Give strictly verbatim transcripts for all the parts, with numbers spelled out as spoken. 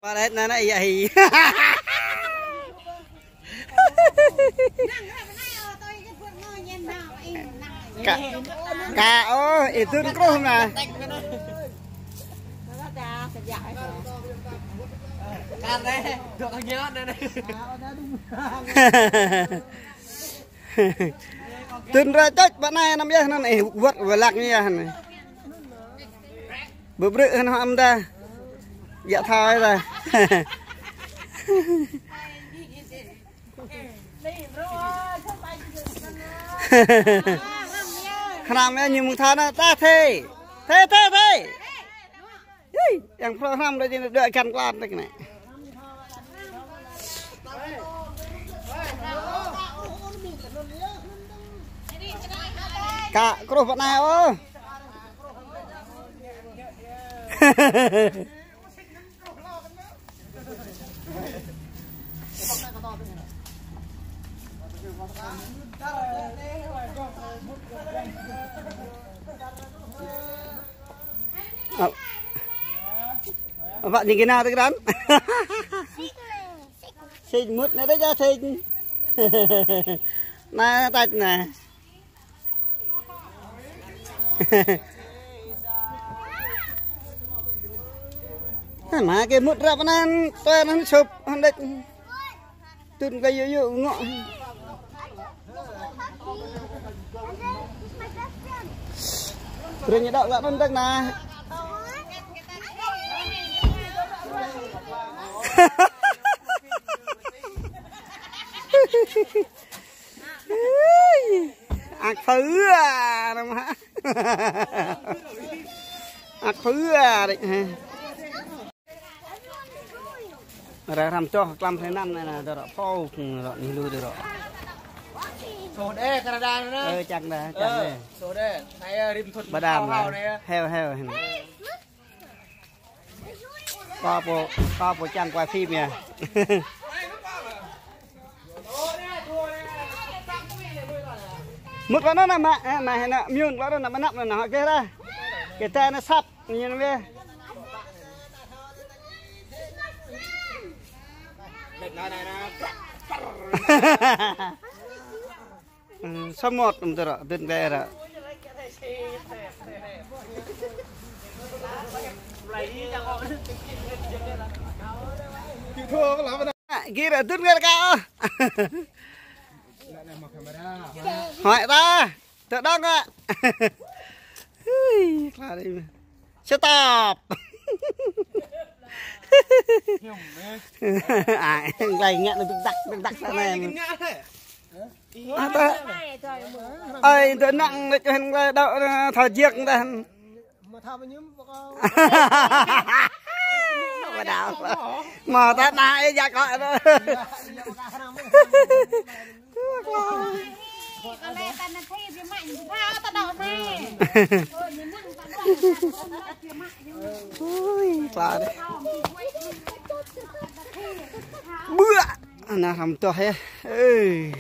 Pơrĕt anai anai ia hi. Ka, ka, ơ, ih tŭn kruh mơ̆n. Tŭn rơčăč pơ anai anăm yơh anŭn ih wơ̆t wơlak yơh anai. Bơbrư̆ hơnŭ hăm ta. Djă thâo ta. Hrăm yơh ñu mơ̆ng thâo anai ta thê. Thê, thê, thê. Ih, yang phrâo hrăm đôč jing đôč găn klan tơk anai. Ka kruh pơ anai ôh. Ơ. Ơ, pă ñu gơnam tơkran. Sĭt mŭt anai đôč yơh sĭt. Anai tač anai. Anai mă kơ mŭt ră pơ anŭn, tui anŭn sŭp, hơnđĕč. Tŭn kơ yŭ yŭ ngŏ. Brơi ñu đŏk lăk anŭn tơ̆k anai. Ak phư à, năm hă. Ak phư à, đĕč hă. Ră hrăm čoh klăm hrơi năm anai nă, dơ̆ rŏ phô, rŏ ñu lu dơ̆ rŏ. Sô đe, Canada anai nă. Ơ, čang đa, čang đe. Sô đe, anai rĭm thŭn. Ba đam hao nă, hao hao hă. Kâo pô, kâo pô čang quay phim yơh. Mŭt kơ anŭn nă mă, ơ, mă hơnă, mơyun kơ anŭn nă, mơnăp anŭn nă, hŏ geh ră. Kơ ta anai săp. Ñu anŭn weh. Ơ, samơ̆ tơm tơră, tơm tơră. Gir tơm tơră ka. Hỏi ta. Tơ đăng ạ. Ui, klar đi. Stop. Ai, nglai ngă nă dơ̆k dăk, dơ̆k dăk sa anai. Ơ, tơ. Ai, tơ nă, nă čuh nglai đŏk, ơ, thâo jiăk đah. Mă thâo mơñum, bơkâo. Mă đao. Mă ta na, ơ, jak kơ. Ui, klar. Bư̆. Anai hrăm čoh yơh. Ê.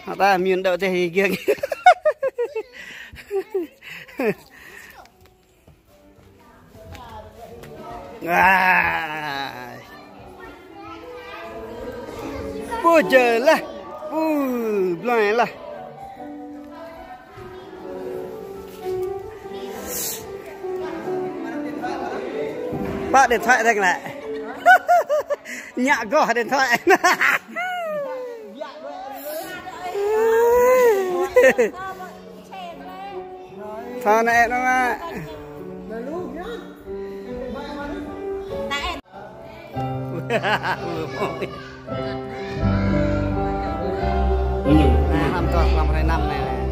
Hă ta miên đŏk teh giăng. Ai. Pô jơ lah. Pô blai lah. Pă điện thoại rĕng lĕ. Ñă gŏh điện thoại. Thơ nè nó mà. Nè, năm tơ, năm hrơi năm nè.